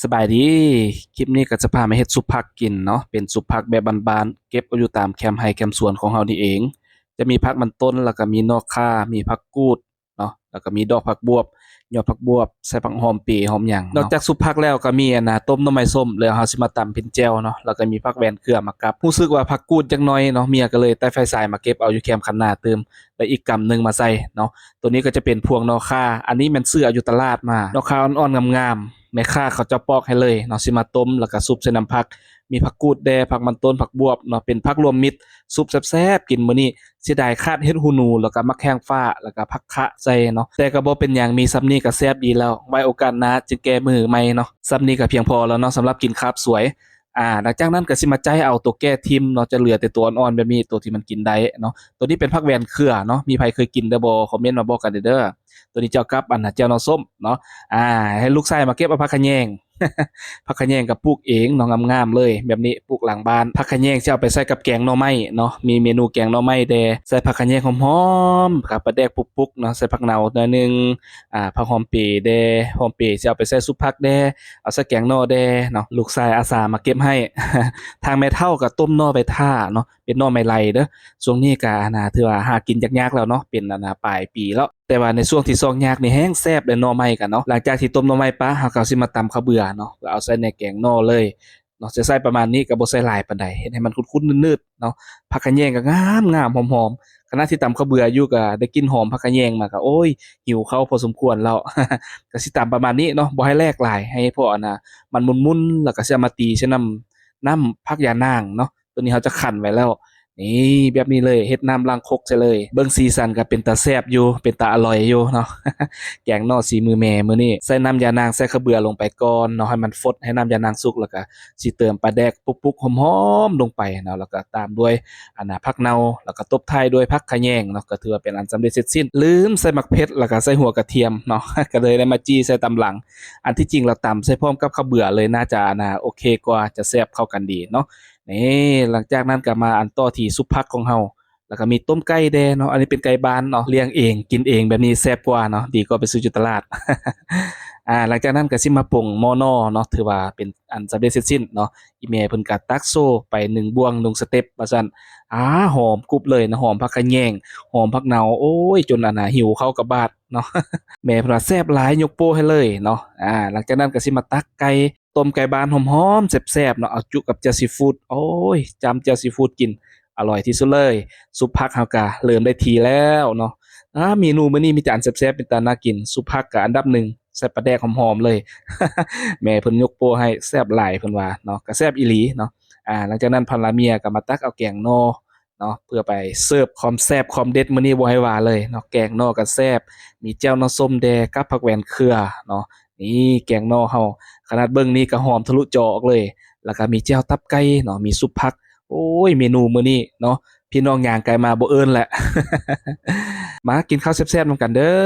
ສະບາຍດີ ຄລິບນີ້ກໍຈະພາມາເຮັດຊຸບຜັກກິນເນາະ ເປັນຊຸບຜັກແບບບ້ານໆ ເກັບເອົາຢູ່ຕາມແຄມໄຮ່ແຄມສວນຂອງເຮົານີ້ເອງ. ຈະມີຜັກມັນຕົ້ນ ແລ້ວກໍມີໜໍ່ຂ່າ ມີຜັກກູດເນາະ ແລ້ວກໍມີດອກຜັກບວບ ຍອດຜັກບວບ ໃສ່ຜັກຫອມເປ ຫອມຫຍັງເນາະ. ນອກຈາກຊຸບຜັກແລ້ວກໍມີອັນນ່າ ຕົ້ມໜໍ່ໄມ້ສົ້ມ ແລ້ວເຮົາຊິມາຕຳເປັນແຈ່ວເນາະ ແລ້ວກໍມີຜັກແວ່ນເຂືອມາກັບ. ຮູ້ສຶກວ່າຜັກກູດຈັກໜ້ອຍເນາະ ເມຍກໍເລີຍໄຕ້ໄຟສາຍມາເກັບເອົາຢູ່ແຄມຄັນນາຕື່ມ ແລ້ວອີກກຳໜຶ່ງມາໃສ່ເນາະ. ໂຕນີ້ກໍຈະເປັນພວງໜໍ່ຂ່າ ອັນນີ້ແມ່ນຊື້ເອົາຢູ່ຕະຫຼາດມາ ໜໍ່ຂ່າອ່ອນໆ ງາມໆ ແມ່ຄ້າເຂົາເຈົ້າປອກໃຫ້ເລີຍເນາະ ຊິມາຕົ້ມ ແລ້ວກໍຊຸບໃສ່ນ້ຳຜັກ ມີຜັກກູດແດ່ ຜັກມັນຕົ້ນ ຜັກບວບເນາະ ເປັນຜັກລວມມິດ ຊຸບແຊບໆ ກິນມື້ນີ້. ເສຍດາຍຂາດເຫັດຫູໜູ ແລ້ວກໍໝາກແຂ້ງຟ້າ ແລ້ວກໍຜັກຄະໃສ່ເນາະ ແຕ່ກໍບໍ່ເປັນຫຍັງ ມີສ່ຳນີ້ກໍແຊບດີແລ້ວ ໄວ້ໂອກາດໜ້າຈຶ່ງແກ້ມືໃໝ່ເນາະ. ສ່ຳນີ້ກໍພຽງພໍແລ້ວເນາະ ສຳລັບກິນຄາບສວຍ. ອາ ຫຼັງຈາກນັ້ນກໍຊິມາໄຈ້ເອົາໂຕແກ້ຖິ້ມເນາະ ຈະເຫຼືອແຕ່ໂຕອ່ອນໆ ແບບນີ້ ໂຕທີ່ມັນກິນໄດ້ເນາະ. ໂຕນີ້ເປັນຜັກແວ່ນເຂືອເນາະ ມີໃຜເຄີຍກິນແດ່ບໍ່ ຄອມເມັນມາບອກກັນແດ່ເດີ. ໂຕນີ້ເຈົ້າກັບອັນນ່າ ແຈ່ວໜໍ່ສົ້ມເນາະ. ອາ ໃຫ້ລູກຊາຍມາເກັບເອົາຜັກຂະແຍງ ຜັກຂະແຍງກໍປູກເອງເນາະ ງາມໆ ເລີຍ ແບບນີ້ ປູກຫຼັງບ້ານ. ຜັກຂະແຍງຊິເອົາໄປໃສ່ກັບແກງໜໍ່ໄມ້ເນາະ ມີເມນູແກງໜໍ່ໄມ້ແດ່ ໃສ່ຜັກຂະແຍງຫອມໆ ກັບປາແດກປຸກໆ ເນາະ ໃສ່ຜັກເນົ່າໜ້ອຍໜຶ່ງ ອາ ຜັກຫອມເປແດ່ ຫອມເປຊິເອົາໄປໃສ່ຊຸບຜັກແດ່ ເອົາໃສ່ແກງໜໍ່ແດ່ເນາະ ລູກຊາຍອາສາມາເກັບໃຫ້. ທາງແມ່ເຖົ້າກໍຕົ້ມໜໍ່ໄວ້ຖ້າເນາະ ເປັນໜໍ່ໄມ້ໄລ່ເດີ. ຊ່ວງນີ້ກໍອັນນ່າ ຖືວ່າຫາກິນຍາກໆ ແລ້ວເນາະ ເປັນອັນນ່າ ປາຍປີແລ້ວ ແຕ່ວ່າໃນຊ່ວງທີ່ຊອກຍາກນີ້ແຮງແຊບເລີຍໜໍ່ໄມ້ກໍເນາະ. ຫຼັງຈາກທີ່ຕົ້ມໜໍ່ໄມ້ປະ ເຮົາກໍຊິມາຕຳເຂົ້າເບືອເນາະ ເພື່ອເອົາໃສ່ໃນແກງໜໍ່ເລີຍເນາະ. ຈະໃສ່ປະມານນີ້ ກໍບໍ່ໃສ່ຫຼາຍປານໃດ ເຮັດໃຫ້ມັນຂຸ້ນໆ ໜືດໆ ເນາະ. ຜັກຂະແຍງກໍງາມໆ ຫອມໆ ຂະນະທີ່ຕຳເຂົ້າເບືອຢູ່ກໍໄດ້ກິ່ນຫອມຜັກຂະແຍງມາ ກໍ ໂອ້ຍ ຫິວເຂົ້າພໍສົມຄວນແລ້ວ. ກໍຊິຕຳປະມານນີ້ເນາະ ບໍ່ໃຫ້ແຫຼກຫຼາຍ ໃຫ້ພໍອັນນ່າ ມັນໝຸ່ນໆ ແລ້ວກໍຊິເອົາມາຕີໃສ່ນ້ຳ ນ້ຳຜັກຢານາງເນາະ. ໂຕນີ້ເຮົາຈະຂັນໄວ້ແລ້ວ ນີ້ ແບບນີ້ເລີຍ ເຮັດນ້ຳລ້າງຄົກໃສ່ເລີຍ. ເບິ່ງສີສັນກໍເປັນຕາແຊບຢູ່ ເປັນຕາອະລ່ອຍຢູ່ເນາະ ແກງໜໍ່ສີມືແມ່ມື້ນີ້. ໃສ່ນ້ຳຢານາງ ໃສ່ເຂົ້າເບືອລົງໄປກ່ອນເນາະ ໃຫ້ມັນຟົດ ໃຫ້ນ້ຳຢານາງສຸກ ແລ້ວກໍຊິເຕີມປາແດກປຸກໆ ຫອມໆ ລົງໄປເນາະ ແລ້ວກໍຕາມດ້ວຍອັນນ່າ ຜັກເນົ່າ ແລ້ວກໍຕົບທ້າຍດ້ວຍຜັກຂະແຍງເນາະ ກໍຖືວ່າເປັນອັນສຳເລັດເສັດສິ້ນ. ລືມໃສ່ໝາກເຜັດ ແລ້ວກໍໃສ່ຫົວກະທຽມເນາະ ກໍເລີຍໄດ້ມາຈີ່ໃສ່ຕາມຫຼັງ. ອັນທີ່ຈິງລະຕຳໃສ່ພ້ອມກັບເຂົ້າເບືອເລີຍ ໜ້າຈະອັນນ່າ ໂອເຄກວ່າ ຈະແຊບເຂົ້າກັນດີເນາະ. ນີ້ ຫຼັງຈາກນັ້ນກໍມາອັນຕໍ່ທີ່ຊຸບຜັກຂອງເຮົາ ແລ້ວກໍມີຕົ້ມໄກ່ແດ່ເນາະ ອັນນີ້ເປັນໄກ່ບ້ານເນາະ ລ້ຽງເອງ ກິນເອງ ແບບນີ້ແຊບກວ່າເນາະ ດີກວ່າໄປຊື້ຢູ່ຕະຫຼາດ. ອາ ຫຼັງຈາກນັ້ນກໍຊິມາປຸງໝໍ້ໜໍ່ເນາະ ຖືວ່າເປັນອັນສຳເລັດເສັດສິ້ນເນາະ. ອີ່ແມ່ເພິ່ນກໍຕັກໂຊໄປໜຶ່ງບ່ວງໜຶ່ງສະເຕັບວ່າຊັ້ນ. ອາ ຫອມກຸບເລີຍນະ ຫອມຜັກຂະແຍງ ຫອມຜັກເນົ່າ ໂອ້ຍ ຈົນອັນນ່າ ຫິວເຂົ້າກະບາດເນາະ ແມ່ເພິ່ນວ່າແຊບຫຼາຍ ຍົກໂປ້ໃຫ້ເລີຍເນາະ. ອາ ຫຼັງຈາກນັ້ນກໍຊິມາຕັກໄກ່ ຕົ້ມໄກ່ບ້ານຫອມໆ ແຊບໆ ເນາະ ເອົາຈຸກັບແຈ່ວຊີຟູດ ໂອ້ຍ ຈ້ຳແຈ່ວຊີຟູດກິນ ອະລ່ອຍທີ່ສຸດເລີຍ. ຊຸບຜັກເຮົາກະເລີ່ມໄດ້ທີ່ແລ້ວເນາະ. ອາ ເມນູມື້ນີ້ມີແຕ່ອັນແຊບໆ ເປັນຕາໜ້າກິນ ຊຸບຜັກກະອັນດັບໜຶ່ງ ໃສ່ປາແດກຫອມໆ ເລີຍ ແມ່ເພິ່ນຍົກໂປ້ໃຫ້ ແຊບຫຼາຍເພິ່ນວ່າເນາະ ກະແຊບອີ່ຫຼີເນາະ. ອາ ຫຼັງຈາກນັ້ນພັນລະເມຍກະມາຕັກເອົາແກງໜໍ່ ເນາະ ເພື່ອໄປເສີບຄວາມແຊບຄວາມເດັດມື້ນີ້ບໍ່ໃຫ້ວ່າເລີຍເນາະ. ແກງໜໍ່ກໍແຊບ ມີແຈ່ວໜໍ່ສົ້ມແດ່ກັບຜັກແວ່ນເຂືອເນາະ. ນີ້ແກງໜໍ່ເຮົາ ຂະໜາດເບິ່ງນີ້ກໍຫອມທະລຸຈໍອອກເລີຍ ແລ້ວກໍມີແຈ່ວຕັບໄກ່ເນາະ ມີຊຸບຜັກ. ໂອ້ຍ ເມນູມື້ນີ້ເນາະ ພີ່ນ້ອງຍ່າງໄກມາບໍ່ເອີ້ນແຫຼະ. ມາກິນເຂົ້າແຊບໆ ນຳກັນເດີ້.